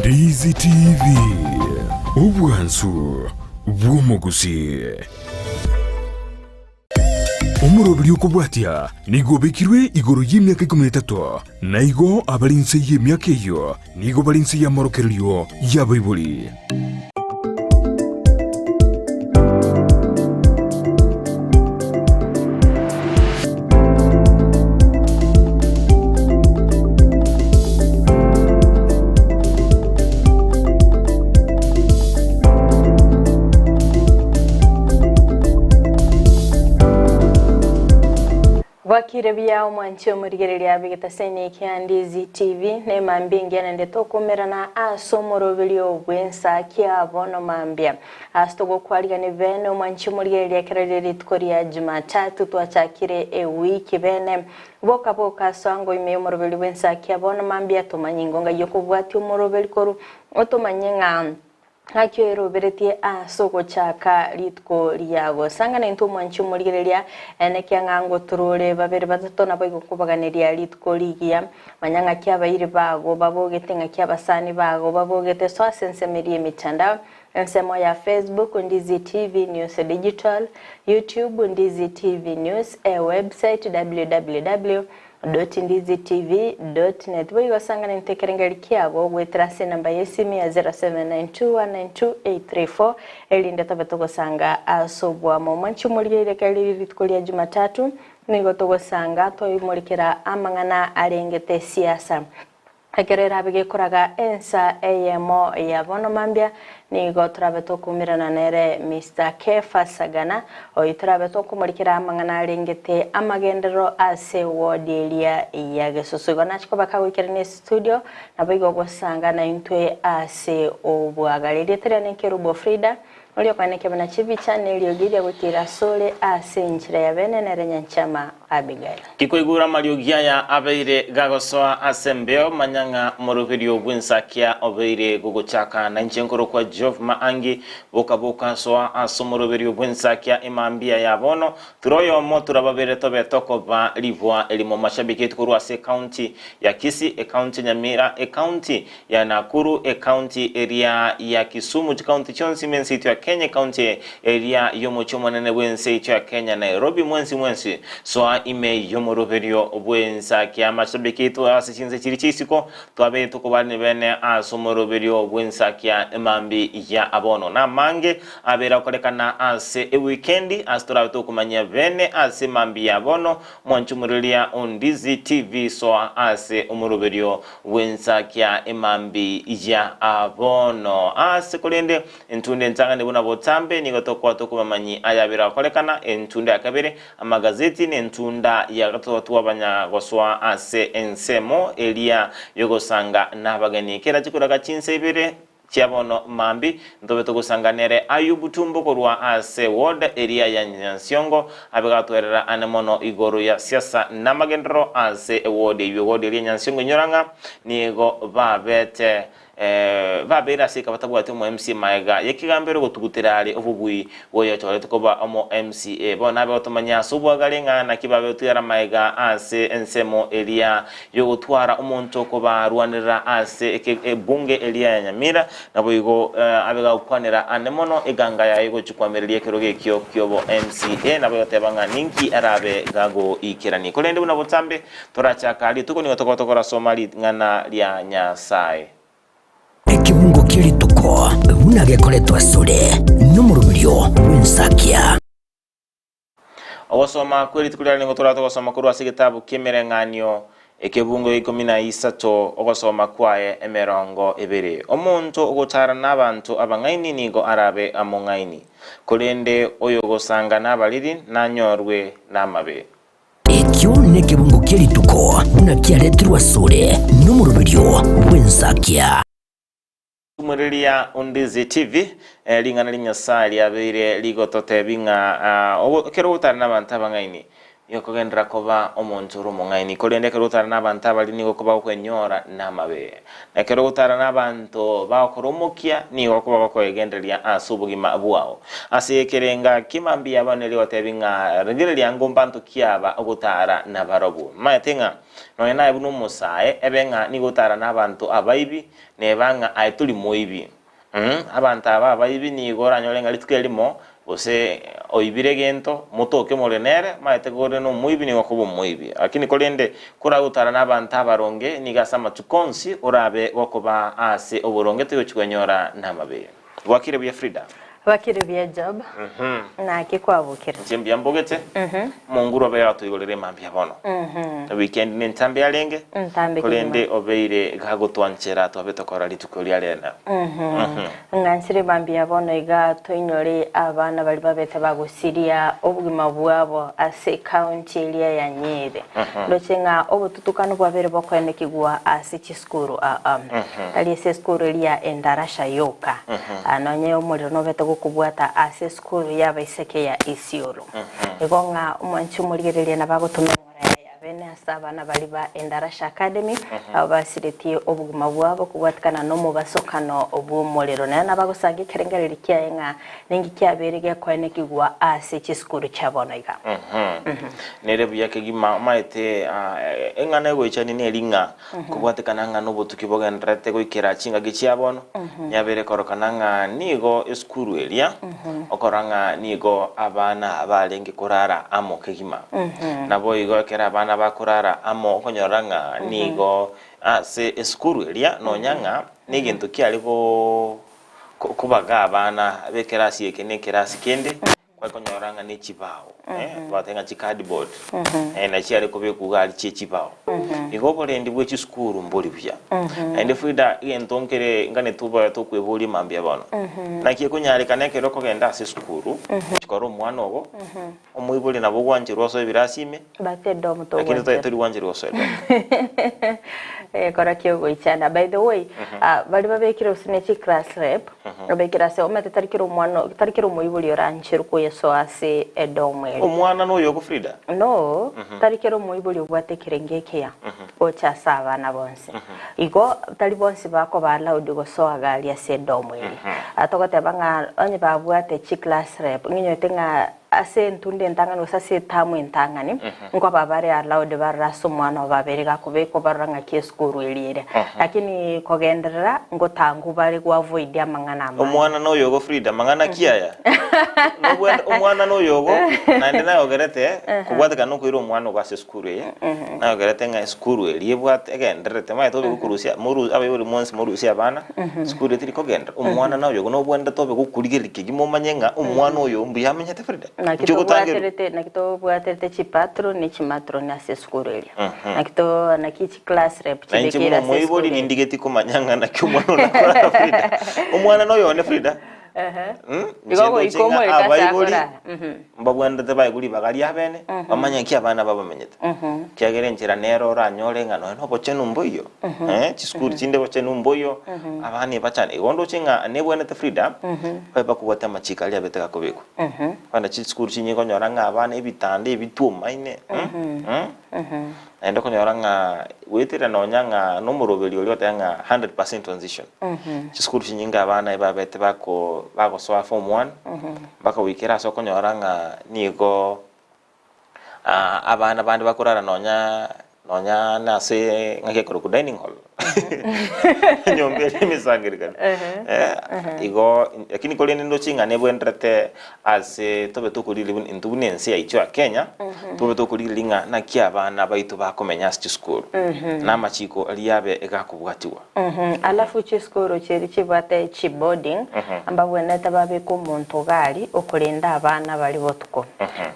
Ndizi TV, obwansu bw'omogusii. Omoroberi okobwatia nigo obekirwe igoro y'emiaka ikomi na etato, na igo abare inse y'emiaka eyio nigo bare inse y'amorokererio y'abaibori. Bwakire buya omwanchi omorigereria bw'egetaseni kia Ndizi TV nemambia engiya naende tokomerana ase omoroberio bw'ensa kia bono mambia. Ase togokwarigania bene omwanchi omorigereria ekero rire rituko ria Jumatatu twachakire ewiki bene boka boka ase ango ime y'omoroberi bw'ensa kia bono mambia tomanye ingo ngai okobwatia omoroberi korwa otomanye ng'a ng'aki oeroberetie ase ogochaka rituko riago. Sang'ana intwe omwanchi omorigereria enekia ng'a ngotorore babere batato naboigo nkobaganeria rituko rigiya. Manya ng'aki abairi bago babogete ng'aki abasani bago babogete soa ase ensemo eria y'emetandao Ensemo ya Facebook, Ndizi TV News Digital, YouTube, Ndizi TV News, e website www.ndizitv.net. Boigo sang'ana intwe ekerengeri kiago goetera ase enamba y'esimi ya 0792192834 erinde tobe togosanga ase oboamo. Mwanche omorigereria ekero rire rituko ria Jumatatu nigo togosanga toimorekera amang'ana arengete siasa. Ekero erabe gekoraga ensa eyemo ya bono mambia, nigo torabe tokumirana nere Mister Kefa Sagana, oyio torabe tokomorikera amang'ana arengete amagenderero ase ward eria ya Gesusu. Igo nache koba kagoikerania estudio, naboigo ogosanga naintwe ase obwagare. Erieta riane Nkerubo Frida, Oria okwaneke buna chibicha neriogi riagotiira asore ase enchera ya bene nere nyanchama Abigail. Tikoigura amariogi aya abeire gagosoa ase embeo, manya ng'a omoroberio bw'ensakia obeire gogochaka. Na inche nkorokwa Geoff Maangi, boka boka soa ase omoroberio bw'ensakia emambia ya bono, tura oyomo tura babere tobe tokoba ribwa erimo. Mashabiki aito korwa ase ecounty ya Kisii, ecounty ya Nyamira, ecounty ya Nakuru, ecounty eria ya Kisumu, chicounty chionsi ime ense yaito ya Kenya, ecounty eria y'omochie omonene bw'ense yaito ya Kenya, Nairobi, mwensi mwensi soa ime y'omoroberio bw'ensakia. Amashabiki aito ase chinse chiria chia isiko twabeire tokobarania bene ase omoroberio bw'ensakia emambi ya abono. Namange abeire akorekana ase ewikendi ase torabe tokomanyia bene ase emambi ya bono, mwanche omoreria o Ndizi TV soa ase omoroberio Gwensakia emambi ya bono. Ase korende, entunda entang'ani buna botambe nigo tokoa tokobamanyi ayabere agokorekana, entunda ya kabere, amagazeti, na entunda ya gatato twabanya gosoa ase ensemo eria yogosanga nabageni. Kera chikoraga chinsa ibere chia bono mambi, ntobe togosanga nere Ayubu Tumbo korwa ase ward eria ya Nyansiongo, abe gatwerera ane mono igoro ya siasa namagenderero ase eward eyio. Eward eria ya Nyansiongo inyora ng'a nigo babete babeire ase eka batabwati omo MCA maega yekegambero gotugutera are obobui bwoyochorete koba omo MCA. Bono abe gotomanya ase obwagare ng'a naki babe gotigara maega ase ensemo eria yogotwara omonto okobarwanerera ase ebunge eria ya Nyamira, naboigo abe gagokwanera ane mono eganga yaye gochia koamereria ekerogo ekio kiobo MCA, naboigo goteba ng'a ninki arabe gagoikerania. Korende buna botambe torachaka rituko nigo tokoba tokorasoma ring'ana ria Nyasae. Ekebungo kie rituko buna gekoretwa asore nomoroberio bw'ensakia. Ogosoma kwe rituko riane nigo torate gosoma korwa ase egetabu ki'Emereng'anio, ekebungo gia ikomi na isato, ogosoma kwaye emerongo ebere. Omonto ogotaara nabanto abang'aini nigo arabe among'aini, korende oyogosanga nabariri nanyorwe namabe. Ekio nekebungo kie rituko buna kiaretirwe asore nomoroberio bw'ensakia. Moriria Ondizi TV, ring'ana ria Nyasae riabeire rigototebi ng'a ekero ogotara nabanto abang'aini. Nigo okogenderera koba omonto ore omong'aini, korende ekero ogotara nabanto abaria nigo okoba gokwenyora namabe. Na ekero ogotara nabanto bagokora omokia, nigo okoba gokoegendereria ase obogima bwao. Ase ekerenga ki'mambia bono erio ogotebi ng'a rigereria ango mbanto ki aba ogotara nabarobwo. Maete ng'a nonya naye buna omosae, ebe ng'a nigo otara nabanto abaibi, neba ng'a aye tori moibi. Abanto aba abaibi nigo oranyore ng'a rituko erimo, gose oibire egento, motoke more nere, omanyete kore nomoibi nigo okoba omoibi. Lakini korende koragotara nabanto abaronge, nigo ase amatuko onsi orabe gokoba ase oboronge togochi kwenyora namabe. Gwakire buya Frida? Gwakire buya Job. Naki kwabokire? Inche mbuya mbogete, Omonguru obeire atoigorere mambia bono. Weekend nentambe yarenge, Ntambe korende kegima. obeire gagotwanchera twabe tokora rituko ria rena. Ng'anchire mambia bono iga toinyore abana baria babete bagosiria obogima bwabo ase ecounty eria ya Nyeri. Ndoche ng'a obotutukano bwabeire bokoenekigwa ase chisukuru aa. Tari ase esukuru eria ya Endarasha yoka. Nonye omorero nobete gokobwata ase esukuru y'abaiseke ya Isiolo. Igo ng'a omwanchi omorigereria nabo agotoma eng'ora yaye abene ase abana baria ba Endarasha Academy, abo basiretie obogima bwabo kobwatikana nomobasokano bw'omorero. Naende nabo agosangia ekerengererio kiaye ng'a ninki kiabeire gekoenekigwa ase chisukuru chia bono iga. Nere buya kegima omanyete eng'ana egoichania neri ng'a kobwatekana ng'a nobotuki bogendererete goikera chingaki chia bono, yabeire korokana ng'a nigo esukuru eria okorora ng'a nigo abana barenge korara amo kegima. Naboigo ekero abana bakorara amo okonyora ng'a nigo ase esukuru eria nonya ng'a negento kiare go kobaga abana b'ekerasi eke na ekerasi kende. Kwakonyora ng'a ne chibao, twateba ng'a chicardboard, naende chiare kobekwa iga aria chie chibao. Igo oborendi bwe chisukuru mbori buya. Naende Frida, egento nkere ngane tobe tokweboria mambia bono, naki ekonyarekana ekero okogenda ase esukuru, gochia korora omwana ogo, omoibori nabo ogwancherwa osoe ebirasi ime, But edomu lakini togwancherwa. tori gwancherwa gosoa edomu. Kora ki ogoichana. By the way, baria babekire gose ne chiclass rep, Obekire ase omete tari kera omwana tari kera omoibori orancherwe koyesoa ase edomu eri. Omwana noyo Frida? No, tari kera omoibori obwate ekerengo ekiya gocha ase abana bonsi. Igo tari bonsi bakoba allowed gosoa gari ase edomu eri. Togoteba ng'a onye babwate chiclass rep, ng'inyorete ng'a Ase entunda entang'ani gose ase etamu entang'ani, nkoba bare allowed barore ase omwana obo babere gakobekwa barora ng'aki esukuru eria ere. Lakini kogenderera ngotangu bare go avoid amang'ana amange. Omwana noyogo Frida, mang'ana ki aya? Nobwate omwana noyogo naende nayogerete kobwatekana nokoira omwana ogo ase esukuru eye, nayogerete ng'a esukuru eria ebwate egendererete omanyete obe gokorusia moru abaibori mwensi morusie abana. Sukuru etiri kogenderera, omwana noyo igo nobwenerete obe gokorigereria kegima omanye ng'a omwana oyo mbuya amenyete Frida. Naki Inki ogotangerwa? tobwaterete naki tobwaterete chipatron ne chimatron ase esukuru eria. Naki to naki chiclass rep Na inche chibekire buna ase omoibori esukuru eria. nindigeti komanya ng'a naki omwana one akorara Frida. Omwana noyo one Frida. Mm, Igo inche goika ndoche ng'a omoreke ase abaibori akorara. Mhm. mbabwenerete baegwe ribaga riabene, bamanye nki abana babamenyete. Ekiagera enchera nere oranyore ng'a nonya nobochenu mboiyo, chisukuru chinde obochenu mboiyo, abana ebachane. Igo ndoche ng'a nebwenerete Frida, babe bakobwatia amachiko aria abete gakobekwa. Bono chisukuru chinyinge okonyora ng'a abana ebitanda ebituomaine, naende okonyora ng'a goetera nonya ng'a nomoroberi oria ogoteba ng'a 100% transition. Chisukuru chinyinge abana ebabete bako bagosoa form one, mpaka goikera ase okonyora ng'a nigo abana bande bakorara nonya nonya nase ng'aki ekorokwa dining hall enyomba eria emesangererekano igo lakini korende ndoche ng'a nebwenerete ase tobe tokorigereria buna intwe buna ense yaito ya Kenya tobe tokorigereria ng'a naki abana baito bakomenya ase chisukuru na amachiko aria abe egakobwatiwa. Alafu chisukuru chiria chibwate chiboarding mbabwenerete babeke omonto iga aria okorenda abana baria botuko.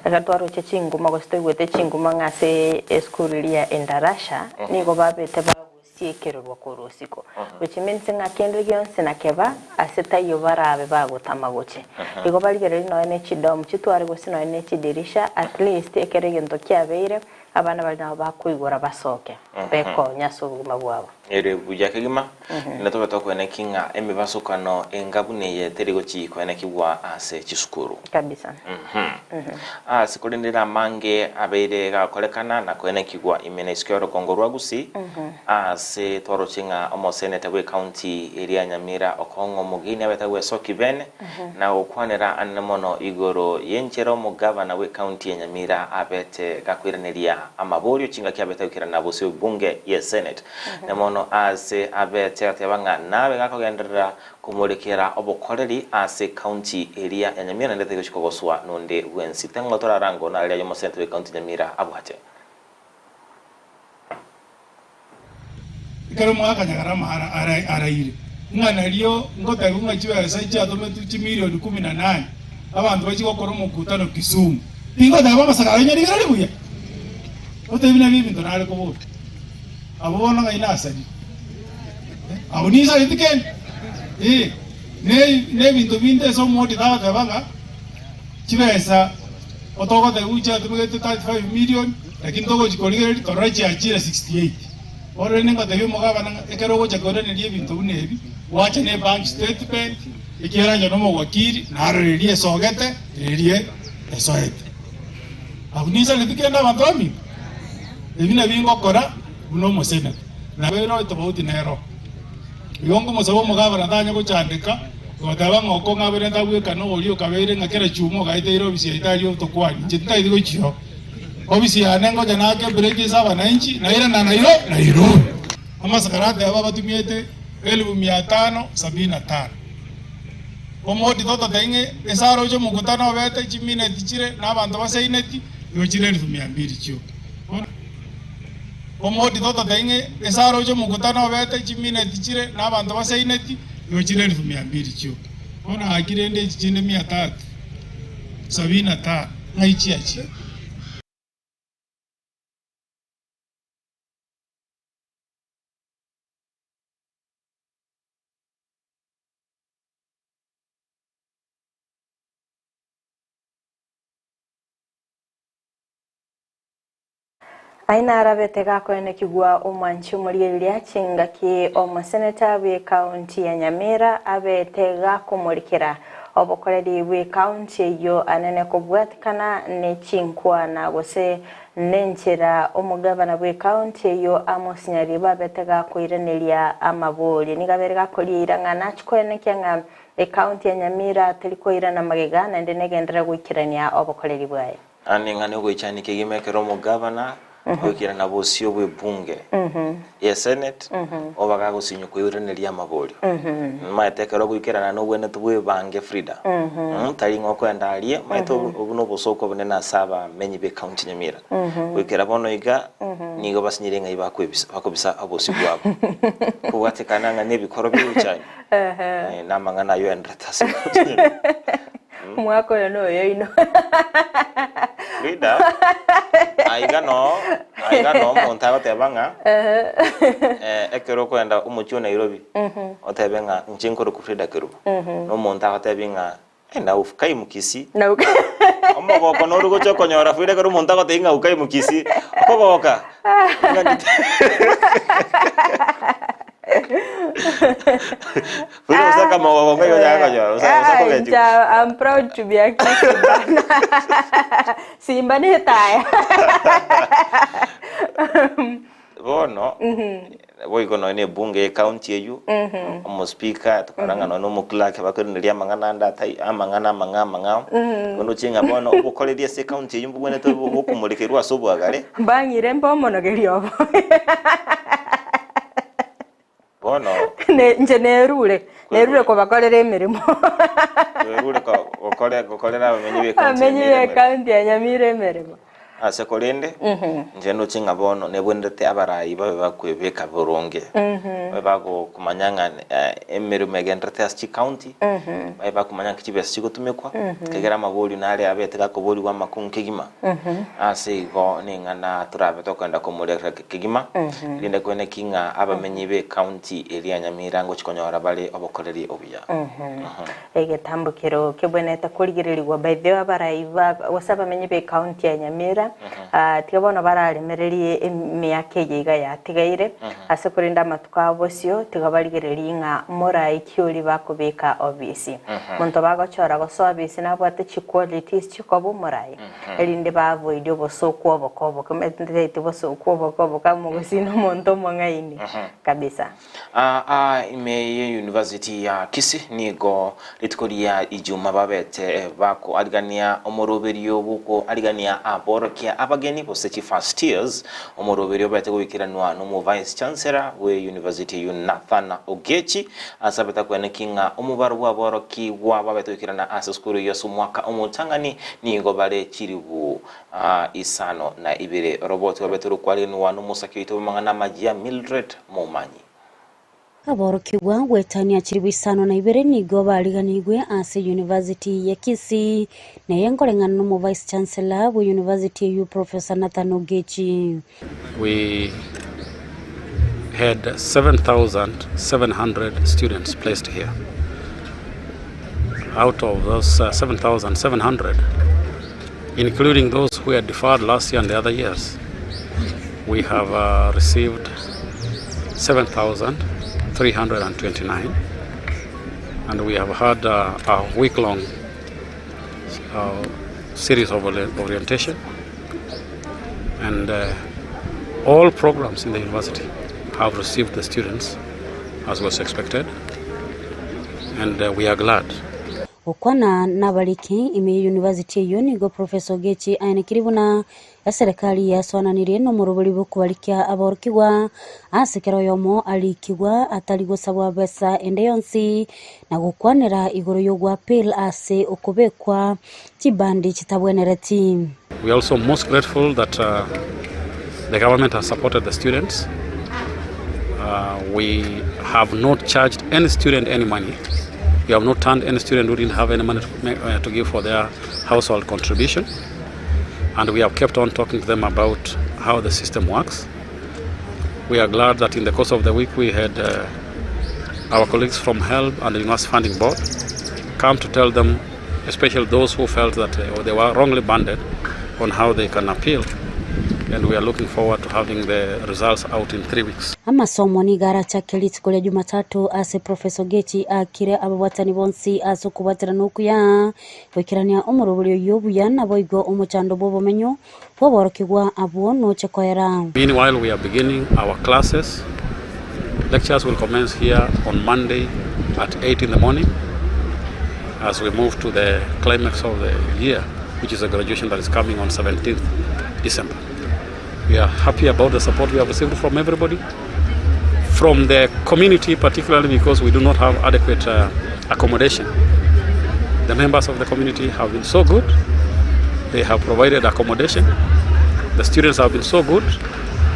Ekero twaroche chinguma gose toigwete chinguma ng'a ase esukuru eria ya Endarasha nigo babete bagosiekererwa korwa osiko which means ng'a kende gionsi nakeba ase taiyo barabe bagotama gochia. Igo barigereria nonya ne chidom chitware gose nonya ne chidirisha at least ekero egento kiabeire abana baria nabo bakoigora basoke. Bekonya ase obogima bwabo. Ere buya kegima, naende tobe tokoeneki ng'a emebasokano enga buna eye teri gochi koenekigwa ase chisukuru. Kabisa. Ase korende ere amange abeire gakorekana na koenekigwa ime na isiko y'orogongo rwa Gusii, ase twaroche ng'a omoseneta bw'ecounty eria ya Nyamira Okong'o Omogeni abete gwesoki bene na gokwanera anene mono igoro y'enchera omogavana bw'ecounty ya Nyamira abete gakoiraneria amaborio chingaki abete goikerana bosio bw'ebunge ye Senate. Na mono ase abete gateba ng'a nabe gakogenderera komorekera obokoreri ase ecounty eria ya Nyamira naende tari gochia kogoswa nonde bwensi. Teng'o torarango nariria y'omoseneta bw'ecounty Nyamira abwate. Ekero mwakanyagara araire, ng'a nario ngotebiwa ng'a chibesa chiatometwe chimilioni kumi na nane, abanto bachie gokora omokutano Kisumu. Tingoteba amasakara aino rigereria buya, otebi nabio ebinto nare kobora. Abwo bono ng'ai nasarire? Abwo ninsareti kende? Ee, ne ebinto binde ase omwodi tagoteba ng'a chibesa otogotebiwa chiatumegete 35 million, lakini togochia korigereria torore chiachire 68. Bono rende ngotebia omogabana ng'a ekero ogocha koiraneria ebinto buna ebi, gwacha ne bank statement, ekiagera inche nomowakiri, narora eria esogete, na eria esoete. Abwo ninsareti kende abanto baminto? Ebi nabio ngokora buna omoseneta. Nabo ere tofauti nero. Igo nkomosaba omogabana tanya gochandeka, goteba ng'a oko ng'aberente agwekane oria okabeire ng'a kera chuma ogaeteire ofisi yaito aria otokwani. Inche tintageti gochia oo. Ofisi yane ngocha naake ebreak ase abananchi, nairana Nairo Nairobi. Amasakara ateba batumiete elifu mia tano sabini na tano. Omoti tototebie ng'a ase aroche omokutano obete chimineti chire na abanto basaineti, igo chire elifu mia mbili chioka. Bono omoti tototebie ng'a ase aroche omokutano obete chimineti chire na abanto basaineti, igo chire elifu mia mbili chioka. Bono gaki rende echi chinde mia tatu sabini na tano ng'ai chiachire? Aye narabete gakoenekigwa omwanchi omorigereria chingaki omoseneta bw'ecounty ya Nyamira abete gakomorikera obokoreri bw'ecounty eyio anene kobwatikana nechinkwana gose nenchera omogabana bw'ecounty eyio Amos Nyaribo abete gakoiraneria amaborio. Nigo abere gakoria eira ng'a nachikoenekia ng'a ecounty ya Nyamira teri koirana magega naende negenderere goikerania obokoreri bwaye. Naende ning'ane ogoichania kegima ekero omogavana ogoikerana bosio bw'ebunge ye senate oba gagosinywa koiraneria amaborio. Maete ekero ogoikerana nobwenerete bwebange Frida. Tari ng'a okoenda aria, maete obo nobosoku obonene ase abamenyi be county Nyamira. Goikera bono iga nigo basinyire ng'ai bakoebisa bakobisa obosio bwabo. Kobwatekana ng'a nebikoro biogoichania namang'ana ayio aenderete ase county Nyamira. Omwaka oyo noyoino. Frida, aiga noo, aiga noo omonto agoteba ng'a eh, ekero okoenda omochie o Nairobi, otebe ng'a inche nkorokwa Frida Kerubo, na omonto agotebi ng'a eh, na ukai mkisii. Na uka- Omogoko noro ogocha okonyora Frida ekero omonto agotebi ng'a ukai mkisii, okogoka. Ng'a ng'ite. Buna gose akamogogo ng'ai onyare konyora gose gose Ah, kogechigwa. inche I'm proud to be a Kisii bana. Simba ne etaya. Bono boigo nonya na ebunge ye county eywo, omospeaker tokora ng'a nonya na omoclerk bakoiraneria amang'ana ande atai amang'ana amang'ao amang'ao, bono ochie ng'a bono obokoreri ase ecounty eywo mbobwenerete bokomorekerwa ase obwagare. Mbang'ire mbe omonogeria obo. Bono Ne- inche nerure nerure kobakorera emeremo Kwerure ko- gokore gokorera abamenyi b'ecounty ya abamenyi Nyamira emeremo. b'ecounty ya Nyamira emeremo Ase korende, inche ndoche ng'a bono nebwenerete abarai babe bakwebeka boronge, babe bagokomanya ng'a emeremo egendererete ase chicounty, babe bakomanya ng'a chibesa chigotumekwa, ekiagera amaborio nare abete gakoborigwa amakong'u kegima. Ase igo ning'ana torabe tokogenda komorera kegima, erinde kwene ki ng'a abamenyi b'ecounty eria ya Nyamira ngochia konyora bare obokoreri obuya. Egetambokero kebwenerete korigererigwa by the way abarai ba gose abamenyi b'ecounty ya Nyamira. Nyamira, tiga bono bararemererie emiaka eye iga yatigaire, ase korende amatuko a bosio tiga barigererie ng'a morae ki oria bakobeka obisi. Monto bagochora gosoa obisi nabwate chiqualities chikoba omorae, erinde ba avoid obosoku oboke oboke, omanyete ntitaeti bosoku oboke oboke amo gose nomonto omong'aini kabisa. Aa ime ye University ya Kisii nigo rituko ria Ijuma babete bakoarigania omoroberio bw'okoarigania aborokia abageni gose chi first years, omoroberio obete goikeranwa nomo Vice Chancellor bwe University eyio Nathan Ogechi ase abete koeneki ng'a omobaro bw'aborokigwa babete goikerana ase esukuru eyio ase omwaka omotang'ani nigo bare chiribu 52. Oroboti rwabete rokwariganigwa nomosaki oito bw'amang'ana amayia Mildred Momanyi. Aborokigwa goetania chilifu isano na ibere nigo bariganigwe ase University ya Kisii, na eye nkoreng'ana nomo Vice Chancellor bwe University eyio Professor Nathan Ogechi. We had 7,700 students placed here. Out of those 7,700, including those who had deferred last year and the other years, we have uh, received 7,329 and we have had uh, a week-long uh, series of orientation and uh, all programs in the university have received the students as was expected and uh, we are glad. Gokwana nabariki ime ye university eyio nigo Professor Ogechi aenekiri buna eserekari yasoananirie nomorobori bw'okobarikia aborokigwa ase kera oyomo arikigwa atari gosabwa besa ende yonsi na gokwanera igoro y'ogoappeal ase okobekwa chibandi chitabwenereti. We are also most grateful that uh, the government has supported the students. Uh, we have not charged any student any money. We have not turned any student who didn't have any money to, make, uh, to give for their household contribution. And we have kept on talking to them about how the system works. We are glad that in the course of the week we had uh, our colleagues from HELB and the University Funding Board come to tell them, especially those who felt that uh, they were wrongly banded, on how they can appeal. And we are looking forward to having the results out in 3 weeks. Amasomo nigo arachake rituko ria Jumatatu ase Professor Ogechi aakire ababwatani bonsi ase okobwaterana okuya goikerania omorobori oyio buya naboigo omochando bw'obomenyo bw'aborokigwa abwo noche koera. Meanwhile we are beginning our classes, lectures will commence here on Monday at 8 in the morning as we move to the climax of the year which is the graduation that is coming on 17th December. We are happy about the support we have received from everybody, from the community particularly because we do not have adequate uh, accommodation. The members of the community have been so good. They have provided accommodation. The students have been so good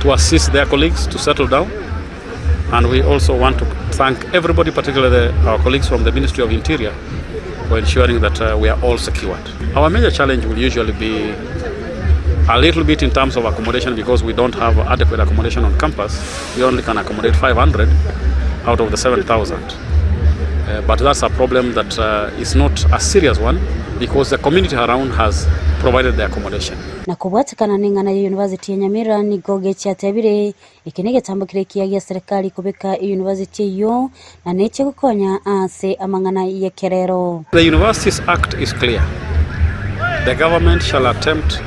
to assist their colleagues to settle down. And we also want to thank everybody, particularly the, our colleagues from the Ministry of Interior, for ensuring that uh, we are all secured. Our major challenge will usually be a little bit in terms of accommodation because we don't have adequate accommodation on campus. We only can accommodate 500 out of the 7,000. Uh, but that's a problem that uh, is not a serious one because the community around has provided the accommodation. Na kobwatekana neng'ana ya University ya Nyamira nigo gechiatebire Eke negetambo kere ekiya gia serikali kobeka eyunivasiti eyio na neche gokonya ase amang'ana y'ekerero. The Universities Act is clear, the government shall attempt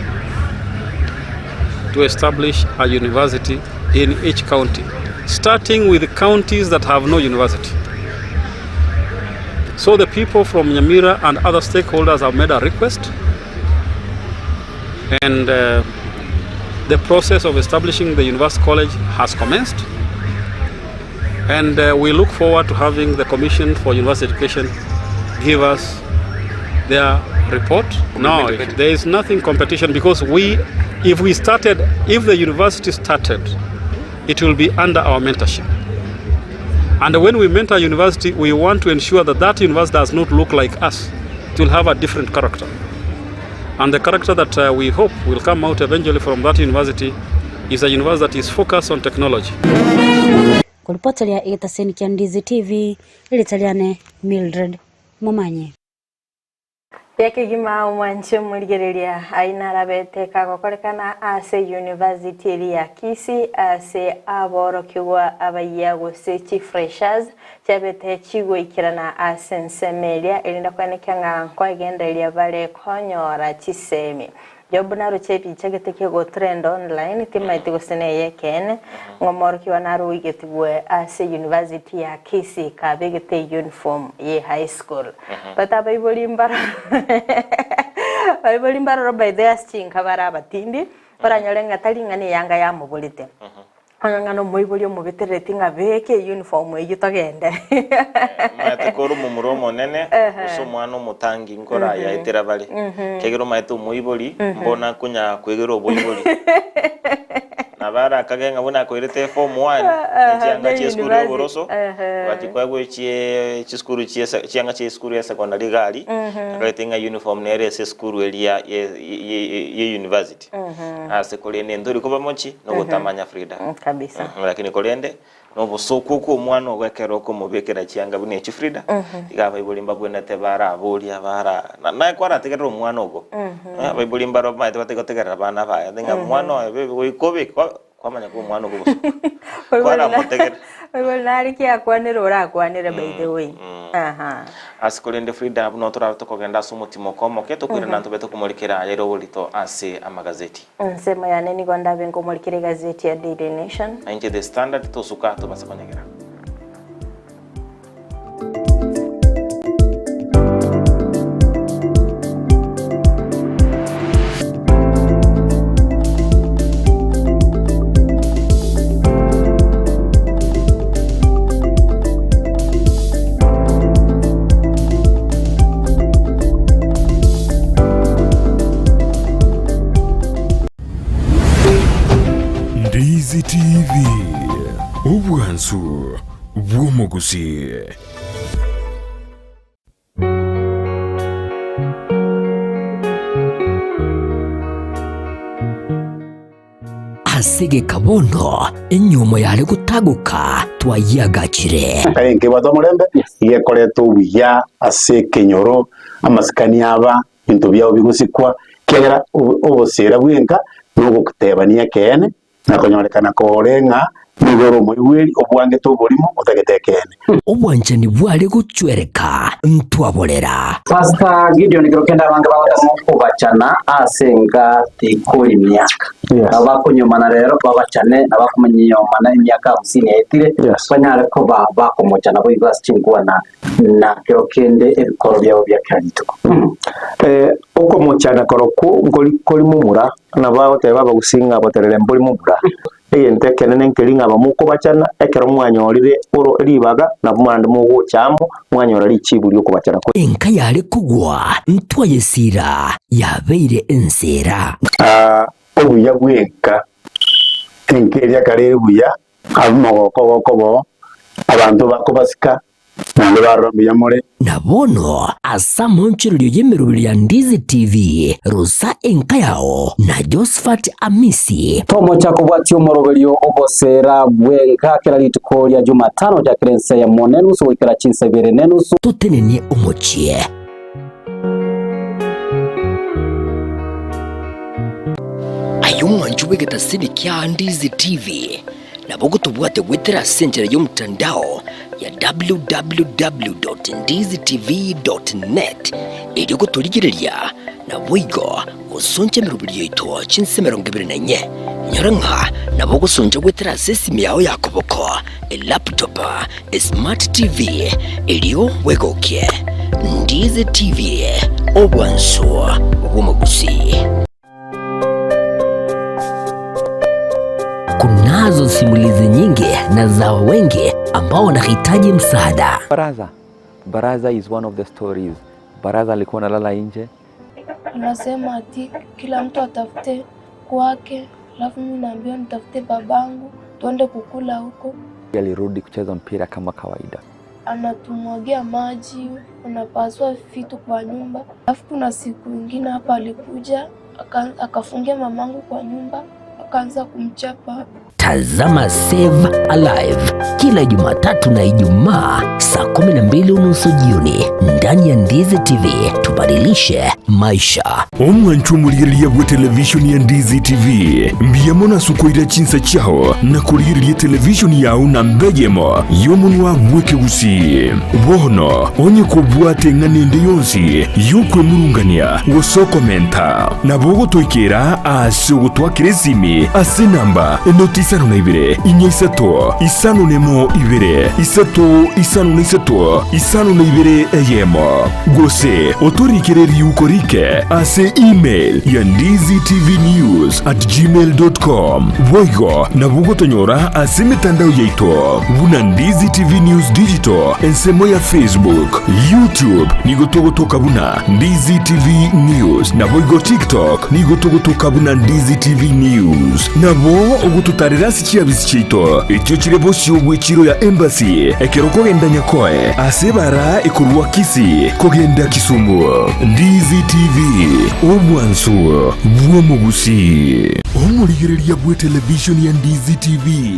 to establish a university in each county, starting with counties that have no university. So the people from Nyamira and other stakeholders have made a request and uh, the process of establishing the university college has commenced and uh, we look forward to having the Commission for University Education give us their report. No, there is nothing competition because we, if we started, if the university started, it will be under our mentorship. And when we mentor university, we want to ensure that that university does not look like us. It will have a different character. And the character that uh, we hope will come out eventually from that university is a university that is focused on technology. Koripoteria egetaseni kia Ndizi TV, erieta riane Mildred Momanyi. Buya kegima omwanche omorigereria ayio narabete kagokorekana ase university eria ya Kisii ase aborokigwa abayia gose chifreshers chiabete chigoikerana ase ensemo eria erinde koenekia ng'a nkoegendereria bare konyora chisemi. Job naroche ebicha gete kegotrend online timaeti gose neye ekeene ng'a omorokigwa naro oigetigwe ase university ya Kisii kabegete uniform ye high school but abaibori mbaroro abaibori mbaroro by the way ase chinka bare abatindi oranyore ng'a tari ng'a neyanga yamoborete Onye ng'a nomoibori omobeterereti ng'a beka eyuniform eyio togende. Omanyete kore omomura omonene gose omwana omotangi nkorayaetera bare, ekiagera omanyete omoibori mbono akonya kwegera oboibori. Nabo arakage ng'a buna akoirete eform one, ne chianga chia esukuru ya oboroso, but koegwa echie chisukuru chie ese chianga chia esukuru ya secondary iga aria, akagete ng'a uniform nere ase esukuru eria ye ye university. Ase korende ntori koba mochi nogotamanya Frida. Kabisa. Lakini korende nobosoku okwo omwana ogo ekero okomobekera chianga buna echi Frida, iga abaibori mbabwenerete baraboria bara naye kwarategerera omwana ogo. Abaibori mbaro bamaete batagotegerera abana baye ng'a omwana oyo baby goika obeke kwamanya koba omwana ogo bosuku. Kwaramotegerera. Oigure nare ki akwanire orakwanere by the way. Aha. Ase korende Frida, buna torabe tokogenda ase omotimoko omoke, tokoirana ntobe tokomorekera ayare oborito ase amagazeti. Ensemo yane nigo ndabe nkomorekera egazeti ya Daily Nation. Na inche The Standard, tosuka tobase konyegera. Ndizi TV, obwansu bw'omogusii. Ase egeka bono enyiomo yare gotagoka twayiagachire. Kare nkebwate omorembe, iga ekoreta obuya ase ekenyoro, amasikani aba, ebinto biabo bigosikwa, ekiagera obosera bwenka na ogotebania ekeene, na konyorekana kore ng'a nigo ore omoigweri obwangete oborimo otagete ekeene. Obwanchani bware gochwereka ntwaborera. Pastor Gideon kero kende abange bagotema okobachana ase enka tikori miaka. Nabo bakonyomana rero babachane na bakomonyomana emiaka hamsini yaetire banyare koba bakomochana boigo ase chinkwana na kero kende ebikoro biabo bia kera rituko. Okomochana korokwo nkori kori momura, nabo agoteba abagusii ng'a boterere mbori momura. Egento ekenene nkeri ng'a abamokobachana, ekero mwanyorire oro ribaga, nabo naende mogocha amo, mwanyora richibu ri'okobachana kwe. Enka yare kogwa ntwayesiira, yabeire enseera. Obuya bw'enka, enka eria kare ere buya, ab'omogoko gokoba oo, abanto bakobasika, naende barora mbuya more. Na bono ase amaonchorerio y'emeroberi ya Ndizi TV, rosa enka yao na Josephat Amisi. Tomocha kobwatia omoroberio oboseera bw'enka kera rituko ria Jumatano gochakera ensa eyemo nenusu goikera chinsa ibere nenusu. Totenenie omochie. Aye omwanchi bw'egetasini kia Ndizi TV, nabo ogotobwate goetera ase enchera y'omotandao ya www.ndizitv.net erio gotorigereria naboigo gosoncha emeroberi yaito chinsa 24. Nyora ng'a nabo ogosoncha goetera ase esimi yao ya koboko, elaptop, esmart TV, erio bwegokie. Ndizi TV, obwansu bw'omogusii. Kunazo simulizi nyingi na za wengi ambao wanahitaji msaada. Baraza. Baraza is one of the stories. Baraza alikuwa analala nje. Anasema ati kila mtu atafute kwake, alafu mimi naambiwa nitafute babangu tuende kukula huko. Alirudi kucheza mpira kama kawaida. Anatumwagia maji, anapasua vitu kwa nyumba. Alafu kuna siku ingine hapa alikuja akafungia mamangu kwa nyumba akaanza kumchapa. Tazama Save Alive kila Jumatatu na Ijumaa saa 12 mbili unusu jioni ndani ya Ndizi TV. Tubadilishe maisha. Omwancho omorigereria bwe televishoni ya Ndizi TV, mbuya mono ase okoira chinsa chiao na korigereria televishoni yao namba eyemo y'omonwa bw'ekegusii. Bono onye kobwate eng'ana ende yonsi y'okwemurungania gose okomenta, nabo ogotoikera ase ogotwakera esimi ase enamba enoti isano na ibere, inya isato, 51 2 3 53 52 eyemo, gose otorikere riuko rike ase email ya ndizitvnews@gmail.com. Boigo nabo ogotonyora ase emetandao yaito buna Ndizi TV News Digital ensemo ya Facebook, YouTube nigo togotoka buna Ndizi TV News, naboigo TikTok nigo togotoka buna Ndizi TV News. Nabo ogototarera ase Chiabisi chiaito echio chire bosio bw'echiiro ya Embassy ekero okogenda Nyakoe ase ebara ekorwa Kisii kogenda Kisumu. Ndizi TV, obwansu bw'omogusii. Omorigereria bw'etelevishoni ya Ndizi TV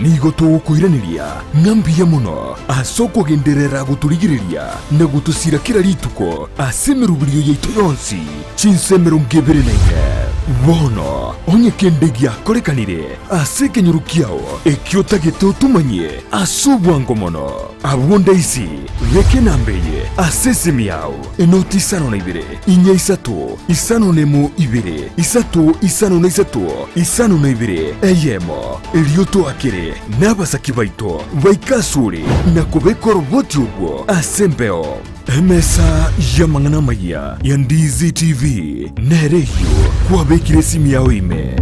nigo togokoiraneria ng'a mbuya mono ase okogenderera gotorigereria na gotosira kera rituko ase emeroberio yaito yonsi chinsa 24. Bono onye kende giakorekanire ase ekenyoro kiao ekio otagete otomanyie ase obwango mono, abwo ndaisi beka enamba eye ase esimi yao, enoti 52 inya isato 51 2 3 53 52 eyemo, erio toakere nabasaki baito baike asore na kobeka oroboti orwo ase embeo. Emesa y'amang'ana amayia ya Ndizi TV nere eyio kwabekire esimi yao ime.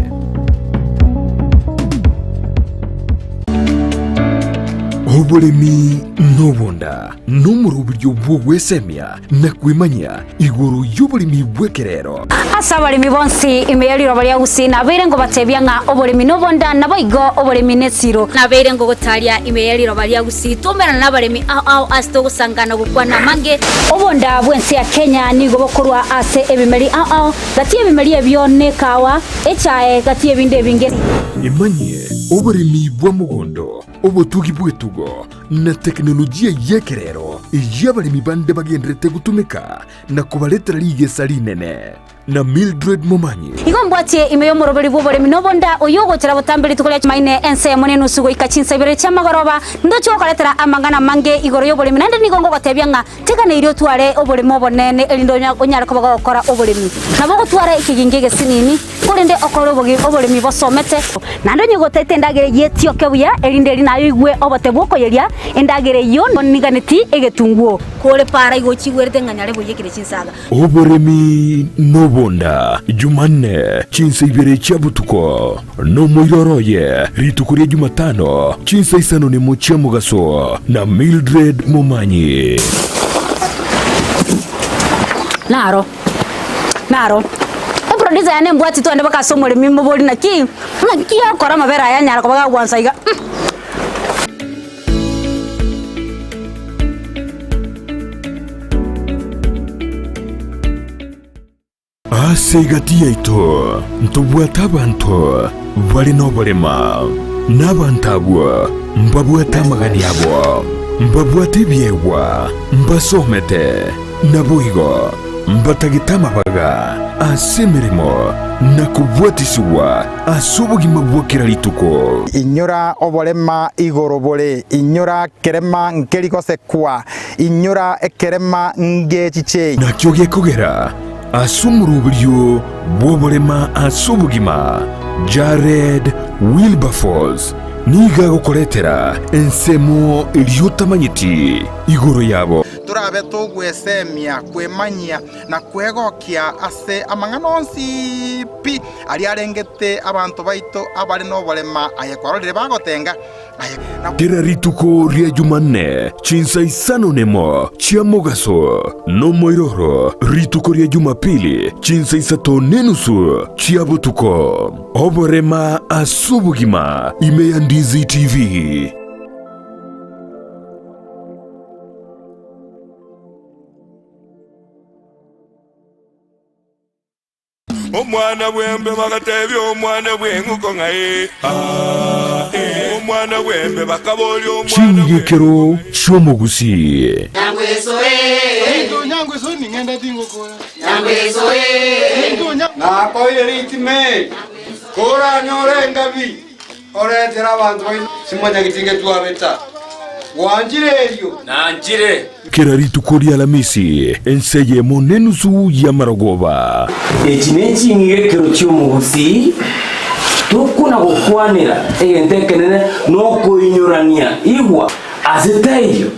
Oboremi nobonda nomoroberio bw'ogwesemia na kwemanyia igoro y'oboremi bw'ekerero. Ase abaremi bonsi ime ye riroba ria Gusii nabeire ngobatebia ng'a oboremi nobonda, naboigo oboremi nesiro. Nabeire ngogotaria ime ye riroba ria Gusii twaumerana nabaremi ao ao ase togosanga na gokwana amange. Obonda bw'ense ya Kenya nigo bokorwa ase ebimeri ao ao, gati y'ebimeri ebio nekawa, echae, gati y'ebinde ebinge. Emanyie oboremi bwa mogondo, obotugi bw'etugo, na tekinolojia y'ekerero eyio abaremi bande bagendererete gotumeka na kobaretera rigesa rinene. Na Mildred Momanyi. Igo mbwatie ime y'omoroberi bw'oboremi na obonda, oyio ogochera botambe rituko ria Chumaine ensemo nenusu goika chinsa ibere chi'amagoroba, ndoche gokoretera amang'ana amange igoro y'oboremi, naende nigo ngogotebia ng'a teganeirie otware oboremo obonene, erinde onyare koba gogokora oboremi. Nabo ogotwara ekegingi egesinini, korende okore oboremi bosomete. Naende onye gotaete endagera eyio etioke buya, erinde eri naye oigwe obote bw'okoyeria endagera eyio, niganeti egetunguo. Kore para igo ochigwerete ng'a nyare boiyekire chinsaga. Oboremi nobonda, Jumanne, chinsa ibere chia botuko, nomoiroro oye, rituko ria Jumatano, chinsa isano nemo chia mogaso, na Mildred Momanyi. Naro, naro. Eproducer yane embwati twende mpaka ase omoremi mobori naki, naki akora amabere aya anyara koba gagwansa iga. Ase egati yaito ntobwate abanto bare noborema, na abanto abwo mbabwate amagani abo, mbabwate ebiegwa, mbasomete, naboigo mbatagete amabaga ase emeremo na kobwatisigwa ase obogima bwa kera rituko. Inyora oborema igoro bore, inyora kerema nkeri gosekwa, inyora ekerema ngechiche. Nakio gekogera ase omoroberio bw'oborema ase obogima, Jared Wilberforce nigo agokoretera ensemo eria otamanyeti igoro yabo. Torabe togwesemia, kwemanyia, na kwegokia ase amang'ana onsi pi aria arengete abanto baito abare noborema, aye kwarorire bagotenga, aye na. Kera rituko ria Jumanne chinsa isano nemo chia mogaso, nomoiroro rituko ria Jumapili chinsa isato nenusu chia botuko. Oborema ase obogima ime ya Ndizi TV. Omwana bw'embe bagatebia omwana bw'eng'uko ng'a ee, aa, ee. Omwana bw'embe bakaboria omwana bw'eng'uko. Ching'igekero. chi'omogusii. Nakoire ritime, koranyore engabi, oretere abanto baino simanyageti ngetwabeta. Gwanchire erio? Nanchire. Kera rituko ri'Alamisi, ense eyemo nenusu y'amarogoba. Echi neching'igekero chi'omogusii, tokona gokwanera egento ekenene nokoinyorania igwa ase taiyo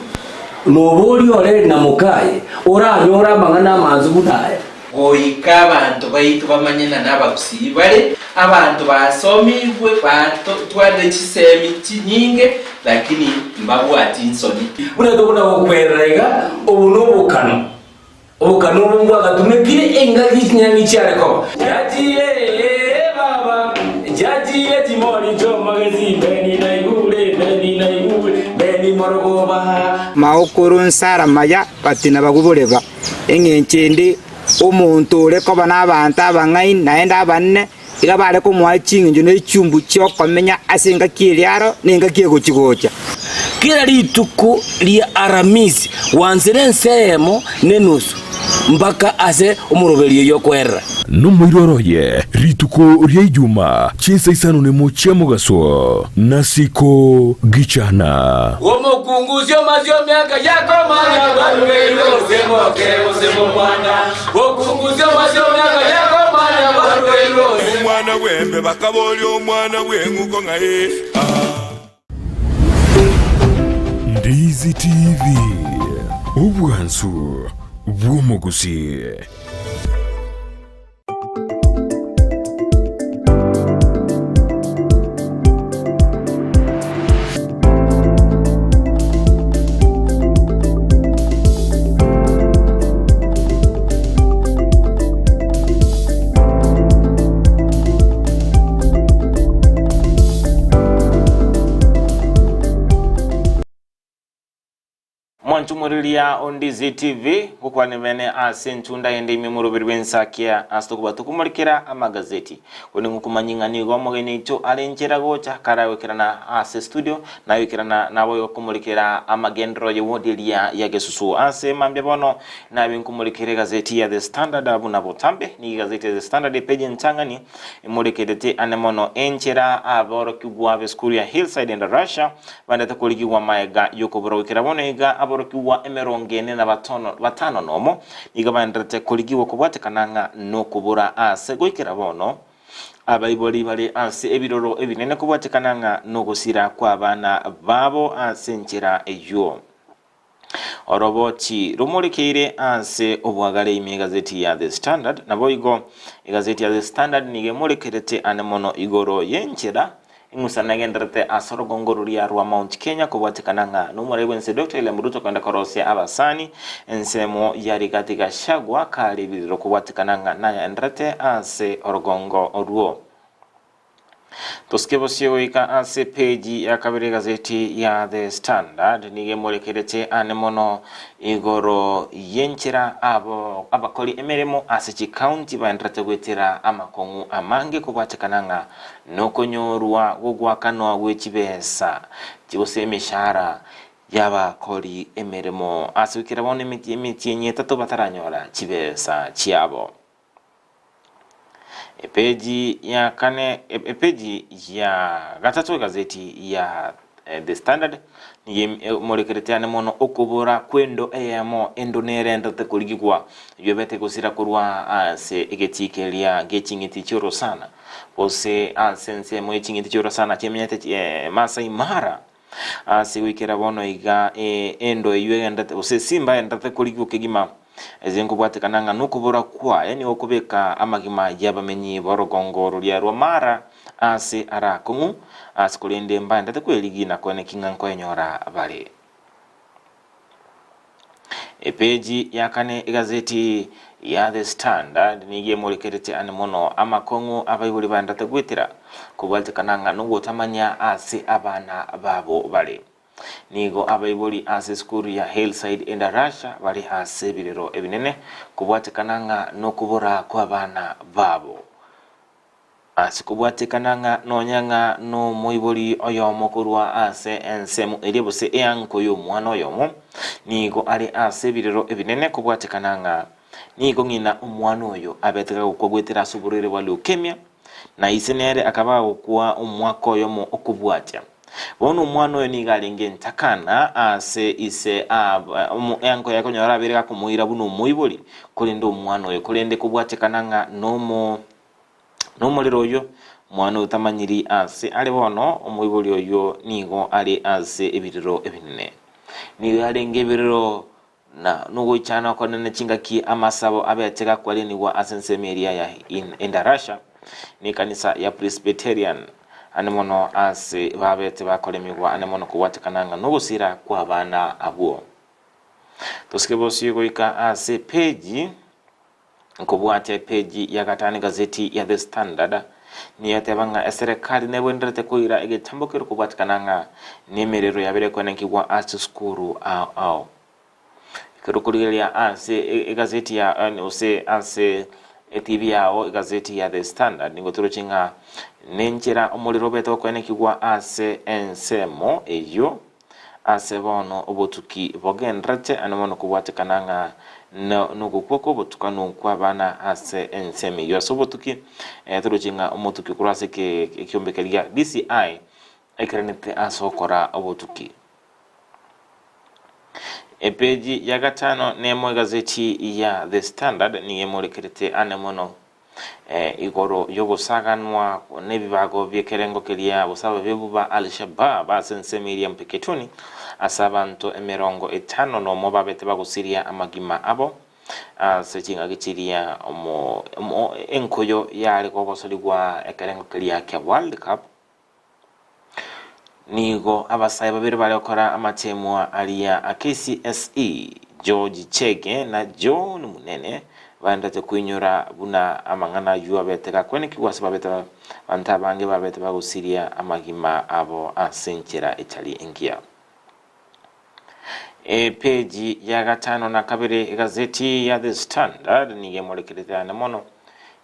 noboria ore na mokaye oranyore amang'ana amansu buna aya. Goika abanto baito bamanye ng'a nabagusii bare, abanto basomigwe, batwarire chisemi chinyinge, lakini mbabwati nsoni. Buna tokona gokwerera iga, obo nobokano, obokano obo mbwagatumekire engaki chinyangi chiare koba. Chiachire ee baba, chiachire chimori chi'omogesi, mbeni naigure, mbeni naigure, mbeni morogoba. Maokoro nsara maya batina bagwo boreba. Engencho ende, omonto ore koba nabaanto abang'aini naende abanene, iga bare komoa ching'encho ne chiumbu chi'okomenya ase engaki eria aro na engaki egochi-gocha. Kera rituko ria Aramisi gwansera ense eyemo nenusu mpaka ase omoroberio oyio okoerera. Nomoiroro oye rituko ria Ijuma chinsa isano nemo chia mogaso, nasiko gichana. Omokungu osio masio miaka yakomanya barugeirwe gose moke gose momwana. Omokungu osio masio miaka yakomanya barugeirwe gose. Omwana bw'embe bakaboria omwana bw'eng'uko ng'a ee, aa. Ndizi TV, obwansu bw'omogusii. Mwanchumoriria o Ndizi TV ngokwane bene ase enchunda ende ime moroberi bw'ensakia ase tokoba tokomorikera amagazeti. Onde ngokomanyi ng'a nigo omogeni oito are enchera gocha karagoikerana ase studio nagoikerana naboigo komorikera amagenderero ye ward eria ya Gesusu. Ase mambia bono nabe nkomorikera egazeti ya The Standard buna botambe. Nigo egazeti ya The Standard epeji entang'ani emorekerete ane mono enchera aborokigwa b'esukuru ya Hillside and Russia bandete korigigwa maega y'okobora goikera bono iga aborokigwa emerongo ene na batono batano nomo nigo baenderete korigigwa kobwatekana ng'a nokobora ase goikera bono abaibori bare ase ebiroro ebinene kobwatekana ng'a nogosira kw'abana babo ase enchera eyio. Oroboti romorekeire ase obwagare ime egazeti ya The Standard. Naboigo egazeti ya The Standard nigo emorekerete ane mono igoro y'enchera eng'usana egendererete ase orogongo roria rwa Mount Kenya kobwatekana ng'a nomorai bwense Doctor William Ruto kogenda korosia abasani ensemo ya Rigathi Gachagua kare ebirero kobwatekana ng'a nayaendererete ase orogongo orwo. Tosike bosio goika ase epeji ya kabere egazeti ya The Standard nigo emorekerete ane mono igoro y'enchera abo abakori emeremo ase chikaunti baendererete goetera amakong'u amange kobwatekana ng'a nokonyorwa gogoakanwa gwe chibesa gose emeshahara y'abakori emeremo ase goikera bono emetienyi etato bataranyora chibesa chiabo. Epeji ya kane, epeji ya gatato egazeti ya The Standard nigo emorekerete ane mono okobora kw'endo eyemo, endo nerendete korigigwa eyio ebete gosira korwa ase egetii keria gie ching'iti chi'orosana, gose ase ensemo ye ching'iti chi'orosana chimenyete Masai Mara. Ase goikera bono iga endo eyio egenderete, gose esimba egenderete korigigwa kegima, ase nkobwatekana ng'a nokobora kwaye nigo okobeka amagima y'abamenyi b'orogongo roria rwa Mara aase are akong'u, ase korende mbaendete kwerigia na koeneki ng'a nkoenyora bare. Epeji ya kane egazeti ya The Standard nigo emorekerete ane mono amakong'u abaibori baendete goetera kobwatekana ng'a nogotamanya ase abana babo bare. Nigo abaibori ase esukuru ya Hillside Endarasha bare ase ebirero ebinene kobwatekana ng'a nokobora kw'abana babo. Ase kobwatekana ng'a nonya ng'a nomoibori oyomo korwa ase ensemo eria gose eanko y'omwana oyomo, nigo are ase ebirero ebinene kobwatekana ng'a nigo ng'ina omwana oyo abete gagokwa goetera ase oborwaire bwa leukemia, na ise nere akaba agokwa omwaka oyomo okobwatia. Bono omwana oyo nigo arenge entakana ase ise eanko yaye konyora abeire gakomoira buna omoibori, korende omwana oyo korende kobwatekana ng'a nomo. Nomorero oyio, omwana otamanyiri aase are bono, omoibori oyio nigo are ase ebirero ebinene. Nigo yarenge ebirero na nogoichana okonene chingaki amasabo abete gakwarianigwa ase ensemo eria ya Endarasha nekanisa ya Presbyterian, ane mono ase babete bakoremigwa ane mono kobwatekana ng'a nogosira kw'abana abwo. Tosike bosio goika ase epeji. Nkobwatia epeji ya gatano egazeti ya The Standard nigo eteba ng'a eserekari nebwenerete koira egetambo keria kobwatekana ng'a nemerero yabere koenekigwa ase chisukuru ao ao. Ekero okorigereria ase egazeti ya gose ase etv yao egazeti ya The Standard nigo toroche ng'a nenchera omorero obete gokoenekigwa ase ensemo eyio. Ase bono obotuki bogendererete ane bono kobwatekana ng'a nogokwa kw'obotukanu kw'abana ase ensemo eyio. Ase obotuki, toroche ng'a omotuki okorwa ase ekiombe keria gia DCI ekerenete ase gokora obotuki. Epeji ya gatano nemo egazeti ya The Standard nigo emorekerete ane mono Igoro y'ogosaganwa nebibago bi'ekerengo keria gose ababebu ba Al-Shabaab ase ensemo eria Mpeketoni, ase abanto emerongo etano nomo babete bagosiria amagima abo ase chingaki chiria enkoyo yare kogosorigwa ekerengo keria kia World Cup. Nigo abasae babere bare gokora amateemwa aria a KCSE, George Chege na John Munene, baenderete koinyora buna amang'ana ayio abete gakwenekigwa ase babete abanto abange babete bagosiria amagima abo ase enchera etari engiya. Epeji ya gatano na kabere egazeti ya The Standard nigo emorekerete ane mono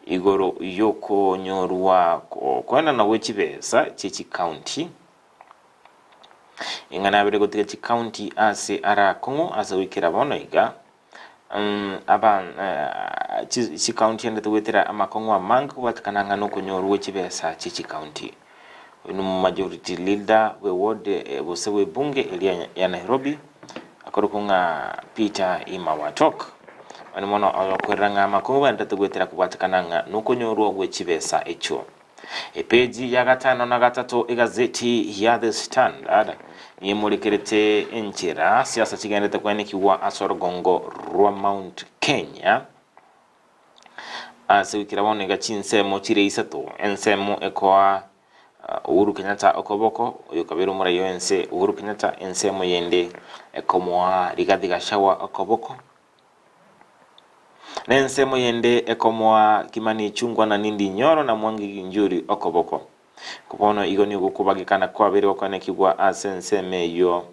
igoro yokonyorwa koenana gwe chibesa chie chikaunti ing'ana abere gotiga chikaunti ase ara akong'u ase goikera bono iga aba chikaunti ende togoetera amakong'u amange kobwatekana ng'a nokonyorwa gwe chibesa chie chikaunti. Oyo no majority leader bwe ward gose bwe bunge eria ya Nairobi akorokwa ng'a Peter Imawatok. Mani mono agakwerera ng'a amakong'u baenderete goetera kobwatekana ng'a nokonyorwa gwe chibesa echio. Epeji ya gatano na gatato egazeti ya The Standard niemorekerete enchera siasa chigenderete koenekigwa ase orogongo rwa Mount Kenya. Ase goikera bono iga chinsemo chire isato, ensemo ekoa Uhuru Kenyatta okoboko, oyo okabeire omorai o ense Uhuru Kenyatta, ensemo yende ekomoa Rigathi Gachagua okoboko, na ensemo yende ekomoa Kimani Ichung'wa na Ndindi Nyoro na Mwangi Ngiunjuri okoboko. Bono igo nigo okobagekana kwabeire gokoenekigwa ase ensemo eyio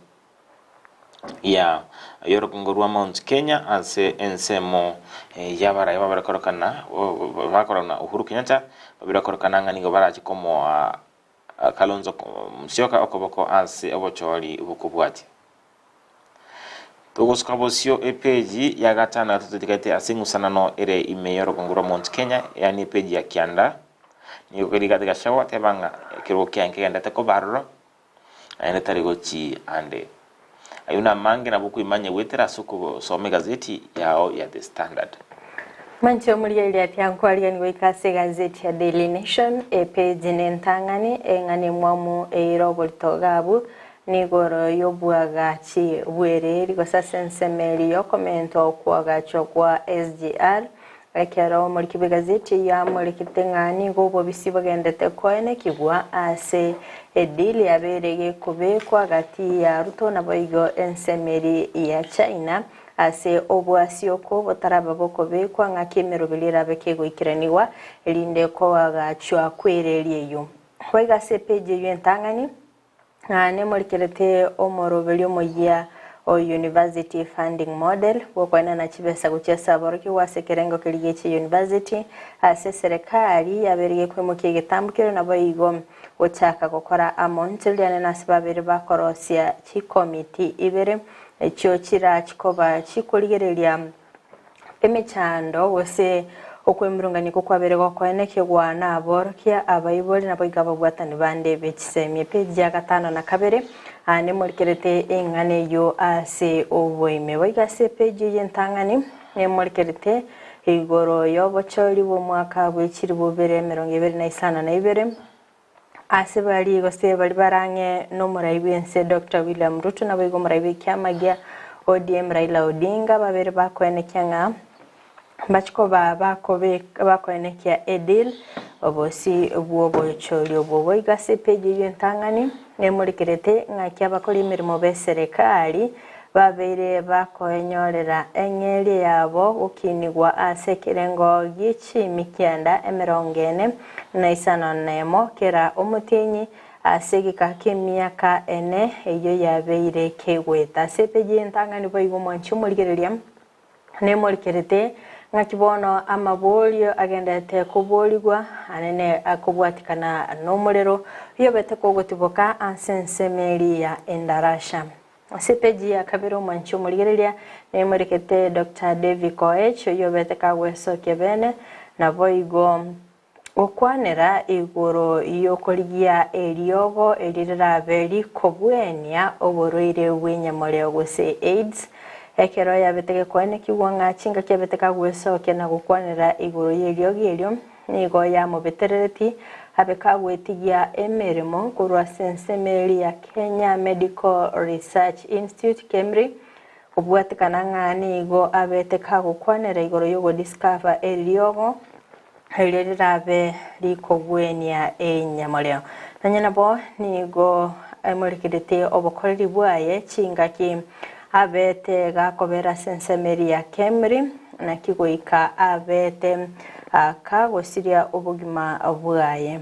ya y'orogongo rwa Mount Kenya ase ensemo y'abarai babere korokana bakorana Uhuru Kenyatta babere korokana ng'a nigo barache komoa Kalonzo Musyoka okoboko ase obochori bokobwatia. Togosuka bosio epeji ya gatano tototigete ase eng'usanano ere ime y'orogongo rwa Mount Kenya, yaani epeji ya kianda, nigo Rigathi Gachagua ateba ng'a ekerogo kiaye nkegenderete koba aroro, naende tari gochia ande. Ayio namange nabo okoimanya goetera ase okosoma egazeti yao ya The Standard. Manche omorigereria tiankwarigani goika ase egazeti ya Daily Nation, epeji nentang'ani, eng'ana emwamu eire oborito gabu, nigoro y'obwagachi bw'ereri gose ase ensemo eria y'okomentwa okwagachwa kwa SGR, Ekero omoriki bw'egazeti eyio amorekete ng'a nigo obobisi bogendete koenekigwa ase edeal yabeire gekobekwa gati ya Ruto naboigo ensemo eria ya China ase obwasi okwo botaraba bokobekwa ng'aki emeroberi erabe kegoikeranigwa erinde koagachwa kw'ereri eyio. Boigo ase epeji eyio entang'ani, Ng'a nemorikerete omoroberi omoyia o University Funding Model bw'okoenana chibesa gochia ase aborokigwa ase ekerengo keria gie chiuniversity ase eserekari yabeire gekoimokia egetambo keria naboigo gochaka gokora amo ncheriane nase babere bakorosia chikomiti ibere echio chirachi koba chikorigereria emechando gose okwemurungania kokwabere gokoenekigwa naborokia abaibori naboigo ababwatani bande be chisemi. Epeji ya gatano na kabere aa nemorikerete eng'ana eyio ase oboime. Boigo ase epeji eye entang'ani nemorikerete igoro y'obochori bw'omwaka bwe chilifu bibere emerongo ebere na isano na ibere, Ase baria gose baria bare ang'e nomorai bw'ense Doctor William Ruto naboigo omorai bw'ekiama gia ODM Raila Odinga babere bakoenekia ng'a mbachie koba bakobeka bakoenekia edeal obosi bw'obochori obwo. Boigo ase epage eyio entang'ani nemorekerete ng'aki abakori emeremo b'eserekari babeire bakoenyorera eng'eria yabo gokinigwa ase ekerengo gie chimikianda emerongo ene na isano nemo kera omotienyi ase egeka ki'emiaka ene eyio yabeire kegoeta. Ase epeji entang'ani boigo mwanche omorigereria nemorikerete ng'aki bono amaborio agenderete koborigwa anene akobwatikana nomorero oyobete kogotiboka ase ensemo eria ya endarasha. Ase epeji ya kabere omwanchi omorigereria nemorekete Doctor Davy Koech oyio obete kagwesokia bene naboigo gokwanera igoro y'okorigia eriogo eri rirabe rikobwenia oborwaire bw'enyamoreo gose AIDS. Ekero yabete gekoenekigwa ng'a chingaki abete kagwesokia na gokwanera igoro y'eriogi erio, nigo yamobeterereti abe kagwetigia emeremo korwa ase ensemo eria ya Kenya Medical Research Institute, KEMRI, kobwatekana ng'a nigo abete kagokwanera igoro y'ogodiscover eriogo erio rirabe rikogwenia enyamoreo. Nonya nabo nigo emorekeretie obokoreri bwaye chingaki abete gakobera ase ensemo eria ya KEMRI, naki goika abete kagosiria obogima bwaye.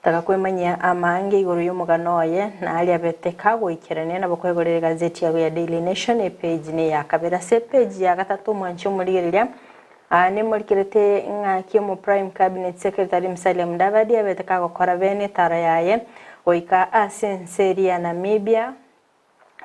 Tagakwemanyia amange igoro y'omogano oye, na aria abete kagoikerania nabo kwegorera egazeti yago ya Daily Nation epage neya kabere. Ase epage ya gatato omwanchi omorigereria aa nemorikerete ng'aki omo Prime Cabinet Secretary Musalia Mudavadi abete kagokora bene etaro yaye goika ase ense eria ya Namibia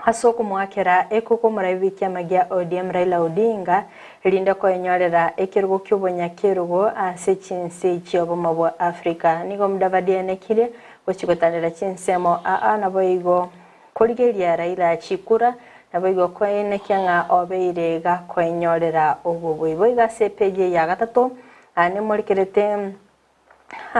Ase okomoakera ekuku omorabi bw'ekiama gia ODM Raila Odinga erinde koenyorera ekerogo ki'obonyakerogo ase chinse chi'obomo bwa Africa. Nigo Mudavadi aenekire gochia gotanera chinsemo aa naboigo korigeria Raila chikura naboigo koenekia ng'a obeire gakoenyorera obobui. Boigo ase epeji eye ya gatato aa nemorikerete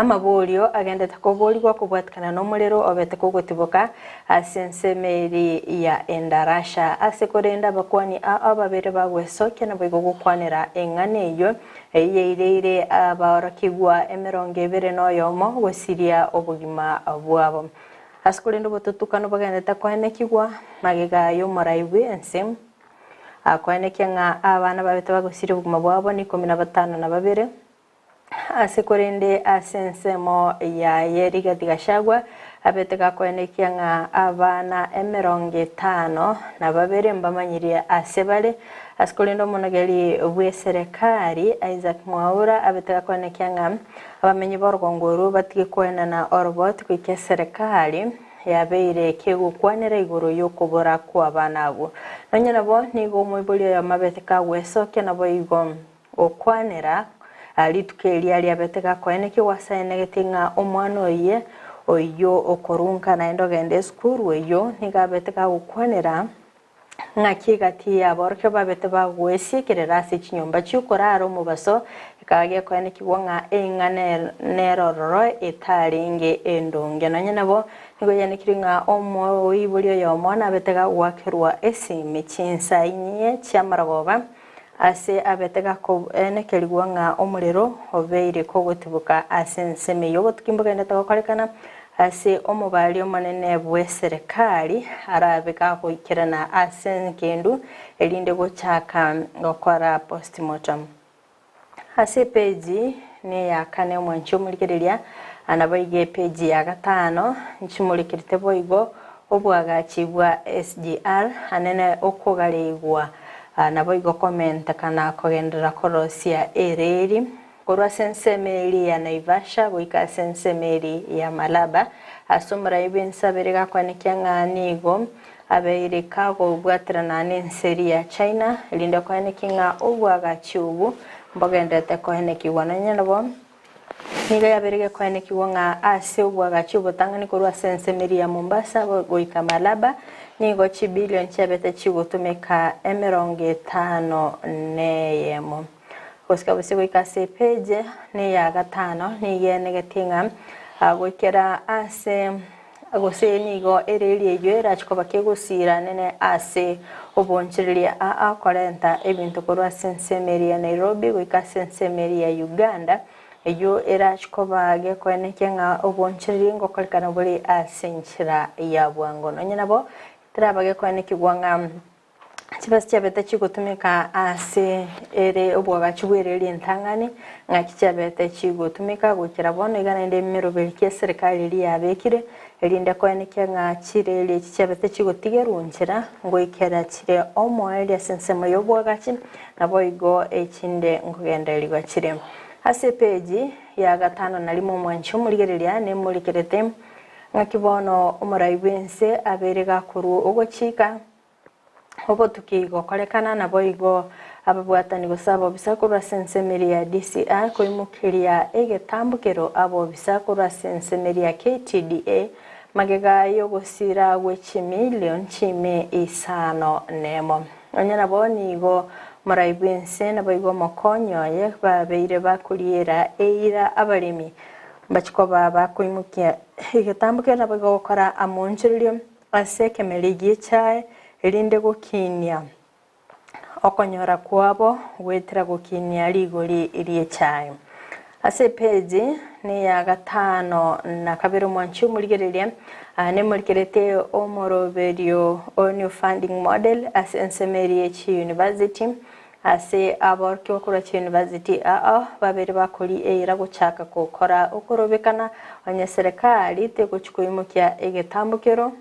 Amaborio agendete koborigwa kobwatikana nomorero obete kogotiboka ase ensemo eri ya endarasha. Ase korende abakuani ao babere bagwesokia naboigo gokwanera eng'ana eyio, eyio yaireire abaorokigwa emerongo ebere noyomo gosiria obogima bwabo. Ase korende obotutukano bogendete koenekigwa magega y'omorai bw'ense, akoenekia ng'a abana babete bagosiria obogima bwabo nikomi na batano na babere. Ase korende ase ensemo yaye Rigathi Gachagua abete gakoenekia ng'a abana emerongo etano na babere mbamanyirie ase bare. Ase korende omonogeri bw'eserekari Isaac Mwaura abete gakoenekia ng'a abamenyi b'orogongo orwo batige koenana oroboti goika eserekari yabeire kegokwanera igoro y'okobora kw'abana abwo. Nonya nabo nigo omoibori oyomo abete kagwesokia naboigo Gokwanera rituko eria riabete gakoenekigwa ase aenegete ng'a omwana oye oyio okorunka naende ogenda esukuru eyio nigo abete gagokwanera ng'aki egati y'aborokigwa babete bagwesiekerera ase chinyomba chi'okorara omobaso ekaba gekoenekigwa ng'a eng'ana nere ororo etarenge endonge. Nonya nabo nigo yaenekire ng'a omoibori oyomo nabete gagoakerwa esimi chinsa inye chi'amarogoba Ase abete gakoenekerigwa ng'a omorero obeire kogotiboka ase ensemo eyio obotuki mbogenderete gokorekana ase omobari omonene bw'eserekari arabe gagoikerana ase engendu erinde gochaka gokora postmortem. Ase epeji neya kane omwanchi omorigereria, naboigo epeji ya gatano nchimorikerete boigo. Obwagachi bwa SGR anene okogareigwa naboigo komentekana kogenderera korosia ereeri korwa ase ensemo eria ya Naivasha goika ase ensemo eria ya Malaba ase omorai bw'ensabere gakwanekia ng'a nigo abeire kagobwaterana nense eria ya China erinde koenekia ng'a obwagachi obwo mbogendererete koenekigwa nonya nabo Nigo yabeire gekoenekigwa ng'a ase obwagachi obotang'ani korwa ase ensemo eria ya Mombasa goika Malaba, nigo chibilion chiabete chigotumeka emerongo etano neyemo. Gosika bosio goika ase epeji neya gatano nigo enegetie ng'a goikera ase gose nigo ereri eyio erache koba kegosiira nene ase obonchereria aa korenta ebinto korwa ase ensemo eria ya Nairobi goika ase ensemo eria ya Uganda, eyio erache koba gekoenekia ng'a obonchereria ngokorekana bore ase enchera ya bwango. Nonye nabo teraba gekoenekigwa ng'a Chibesa chiabete chigotumeka ase ere obwagachi bw'ereri entang'ani, ng'aki chiabete chigotumeka goikera bono iga naende emeroberi ki eserekari eria yabekire, erinde koenekia ng'a chireri echi chiabete chigotigerwa nchera ngoikera chire omoerio ase ensemo y'obwagachi, naboigo echinde nkogendererigwa chire. Ase epeji ya gatano na rimo omwanchi omorigereria nemorikerete ng'aki bono omorai bw'ense abeire gakorwa ogochika, Obotuki gokorekana naboigo ababwatani gose abobisa korwa ase ensemo eria ya DCI koimokeria egetambokero abobisa korwa ase ensemo eria ya KTDA magega y'ogosira gwe chimilion chimi isano nemo. Onye nabo nigo morai bw'ense naboigo omokonyi oye babeire bakoriera eira abaremi mbachie koba bakoimokia egetambokero naboigo gokora amoonchorerio Ase ekemeri gi'echae, erinde gokinia okonyora kwabo goetera gokinia rigori ri'echae. Ase epeji neya gatano na kabere omwanchi omorigereria nemorikerete omoroberio o New Funding Model ase ensemo eria ye chiuniversity ase aborokigwa korwa chiuniversity ao babere bakori eira gochaka gokora okorobekana onye serikali tegochi koimokia egetambokero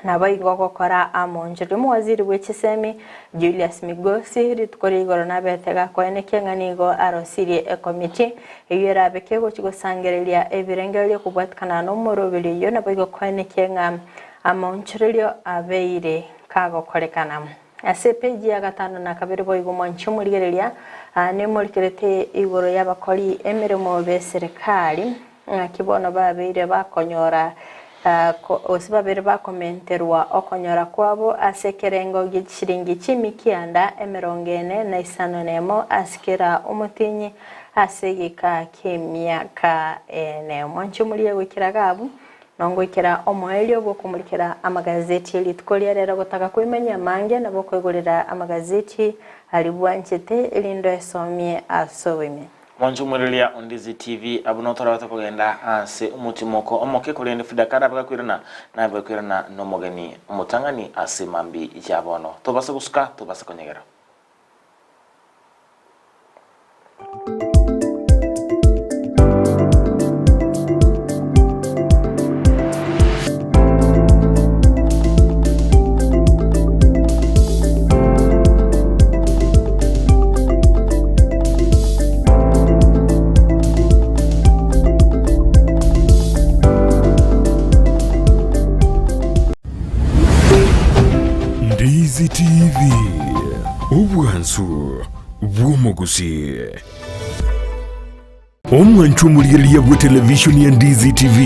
naboigo gokora amonchori. Omowaziri bwe chisemi Julius Migosi rituko ria igoro nabete gakoenekia ng'a nigo arosirie ekomiti eyio erabe kegochi gosangereria ebirengererio kobwatikana nomoroberio oyio naboigo koenekia ng'a amaonchorerio abeire kagokorekana. Ase epeji ya gatano na kabere boigo mwanche omorigereria, nemorikerete igoro y'abakori emeremo b'eserekari, ng'aki bono babeire bakonyora gose babeire bakomenterwa okonyora kwabo ase ekerengo gie chishilingi chimikianda emerongo ene na isano nemo ase kera omotienyi ase egeka ki'emiaka ene. Mwanche omorigereria goikera iga abwo. Nongoikera omoerio bw'okomorikera amagazeti rituko ria rero gotaka koimanyia amange nabo okoigorera amagazeti aria bwanchete erinde oesomie ase oboime. Mwanche omwereria o Ndizi TV abwo notorabate kogenda ase omotimoko omoke korende Frida karabe gakoirana nabe gakoirana nomogeni omotang'ani ase mambi ya bono. Tobase gosuka tobase konyegera. Ndizi TV, obwansu bw'omogusi. Omwancho omorigereria bwe televishoni ya Ndizi TV,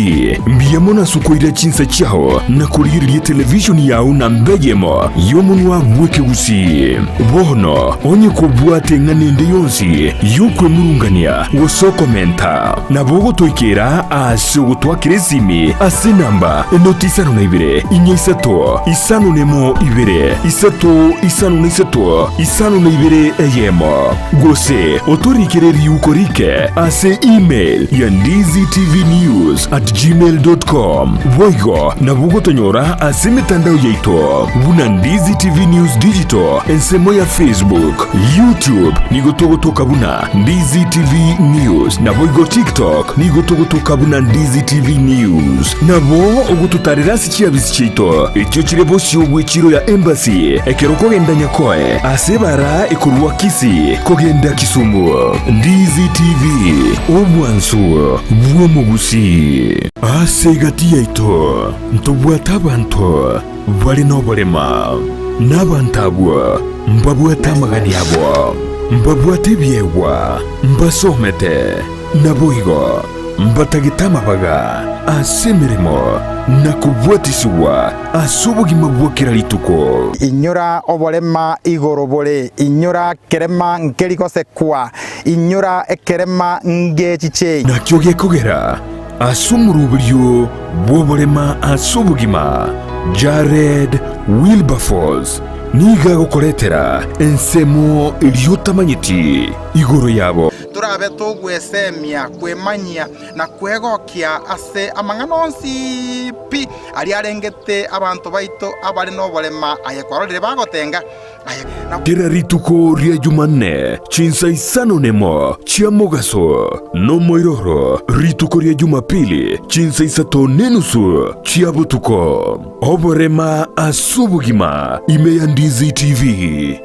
mbuya mono ase okoira chinsa chiao na korigereria televishoni yao namba eyemo y'omonwa bw'ekegusii. Bono onye kobwate eng'ana ende yonsi y'okwemurungania gose okomenta, nabo ogotoikera ase ogotwakera esimi ase enamba enoti isano na ibere, inya isato, isano nemo ibere, isato isano na isato, isano na ibere eyemo, gose otorikere riuko rike ase. ase email ya ndizitvnews at gmail dot com. Boigo nabo ogotonyora ase emetandao yaito buna Ndizi TV News Digital ensemo ya Facebook, YouTube nigo togotoka buna Ndizi TV News naboigo TikTok nigo togotoka buna Ndizi TV News. Nabo ogototarera ase chiabisi chiaito echio chire bosio bw'echiro ya Embassy ekero okogenda Nyakoe ase ebara ekorwa Kisii kogenda Kisumu. Ndizi TV, obwansu bw'omogusii. Ase egati yaito ntobwate abanto bare noborema, na abanto abwo mbabwate amagani abo, mbabwate ebiegwa, mbasomete, naboigo mbatagete amabaga ase emeremo na kobwatisigwa ase obogima bwa kera rituko. Inyora oborema igoro bore, inyora kerema nkeri gosekwa, inyora ekerema ngechiche. Nakio gekogera ase omoroberio bw'oborema ase obogima, Jared Wilberforce nigo agokoretera ensemo eria otamanyeti igoro yabo. Torabe togwesemia, kwemanyia, na kwegokia ase amang'ana onsi pi aria arengete abanto baito abare noborema aye kwarorire bagotenga, aye na. Kera rituko ria Jumanne chinsa isano nemo chia mogaso, nomoiroro rituko ria Jumapili chinsa isato nenusu chia botuko. Oborema ase obogima ime ya Ndizi TV.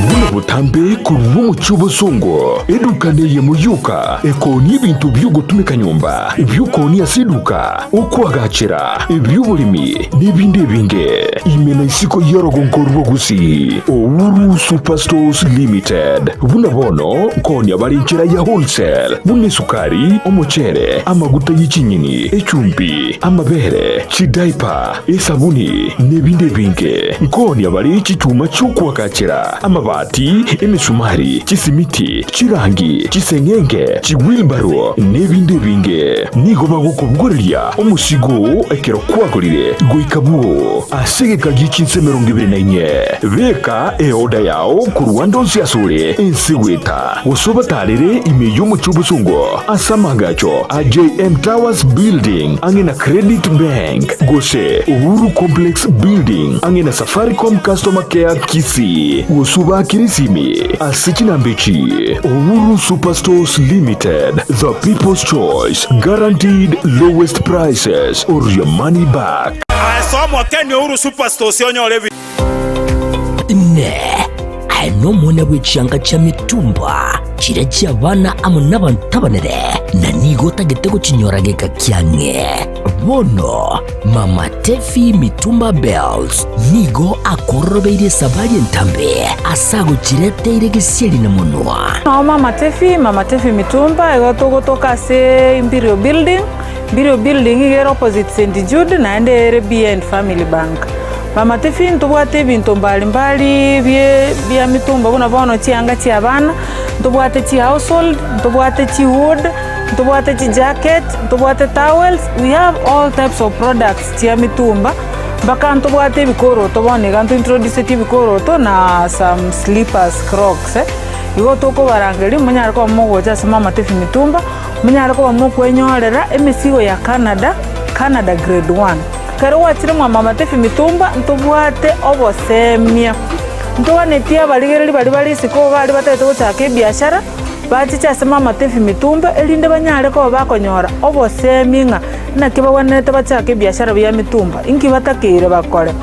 Buna botambe korwa omochie obosongo, eduka neyemo yoka ekoonia ebinto bi'ogotumeka nyomba, ebi'okoonia ase eduka, okoagachera, ebi'oboremi, na ebinde ebinge. Ime na isiko y'orogongo rwa Gusii, Uhuru Superstores Limited. Buna bono nkoonia bare enchera ya wholesale, buna esukari, omochere, amaguta ye chinyeni, echumbi, amabere, chidaipa, esabuni, na ebinde ebinge. Nkoonia bare chichuma chi'okoagachera, amabati, emesumari, chisimiti, chirangi, chiseng'enge, chiwilbaro, na ebinde ebinge. Nigo bagokobogoreria omosigo oo ekero kwagorire goika bwoo ase egeka gie chinsa 24. Beka eoda yao korwa ande onsi asore ense goeta, gose obatarere ime y'omochie obosongo ase amaagacho a JM Towers Building ang'e na Credit Bank, gose Uhuru Complex Building ang'e na Safaricom Customer Care Kisii, gose obaakere esimi ase chinamba echi, Uhuru Superstores Limited, the people's choice, guaranteed lowest prices or your money back. Ase omokeni Uhuru Superstores onyore ebi. Inee! Aye nomwana bwe chianga chia mitumba, chiria chi'abana amo nabanto abanene, na nigo otagete gochinyora geka kiang'e? Bono Mama Tefi Mitumba Bells nigo akororobeirie esabari entambe ase agochireteire gesieri na monwa. Nao Mama Tefi, Mama Tefi Mitumba, igo togotoka ase Imperial Building, Imperial Building iga ere opposite St Jude naende ere behind Family Bank. Mama Tefi ntobwate ebinto mbali mbali bie bia mitumba buna bono chianga chia abana, ntobwate chi household, ntobwate chi wood, Ntobwate chijacket, ntobwate towels, we have all types of products chia mitumba, mpaka ntobwate ebikoroto bono iga ntointroducetie ebikoroto na some slippers, crocs eh. Igo tokobarangeria monyare koba mogocha ase Mama Tefi Mitumba, monyare koba mokwenyorera emesigo ya Canada, Canada grade one. Ekero gwachire mwa Mama Tefi Mitumba, ntobwate obosemia, ntoganetie abarigereri baria bare isiko baria batagete gochaka ebiashara. Bachiche ase mamatebi mitumba, erinde banyare koba bakonyora obosemi ng'a naki bagwenerete bachake ebiashara bia mitumba, inki batakeire bakore.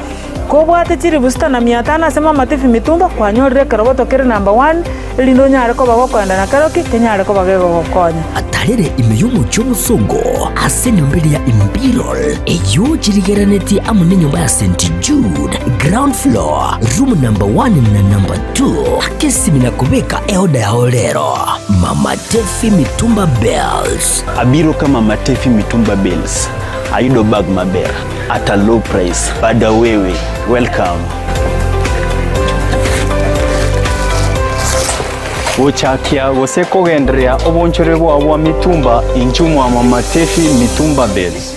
Kobwate chilifu sita na mia tano ase mamatebi mitumba, kwanyorire ekerogoto kere number one, erinde onyare koba gokoenda na kero ki kenyare koba gegogokonya. Atarere ime y'omochie omosongo ase enyomba eria ya Imperial, eyio chirigerenetie amo nenyomba ya St. Jude, ground floor, room number one na number two. Aka esimi na kobeka eoda yao rero. Mama Tefi Mitumba Bales. Abiro ka Mama Tefi Mitumba Bales ayudo bag maber at a low price. Bada wewe, welcome. Gochakia gose kogendereria obonchore bwao bwa mitumba inchuo mwa Mama Tefi Mitumba Bales.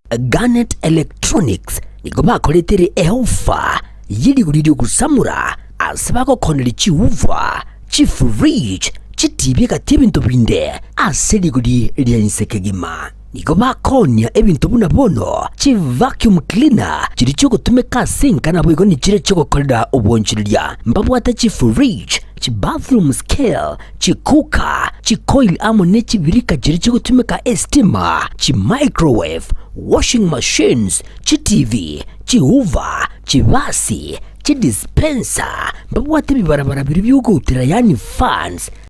Garnet Electronics nigo bakoretere eofa ye rigori ri'ogosamora ase bagokoneria chiuva, chifridge, chitibi egati y'ebinto binde ase rigori ria inse kegima. Nigo bakoonia ebinto buna bono chivacuum cleaner chiria chiogotumeka ase enka naboigo nichiria chiogokorera obonchoreria. Mbabwate chifridge, chibathroom scale, chicooker, chicoil amo ne chibirika chiria chigotumeka estima, chimicrowave, washing machines, chitivi, chihoover, chibasi, chidispenser, mbabwate ebibarabara biria biogoutera yaani fans.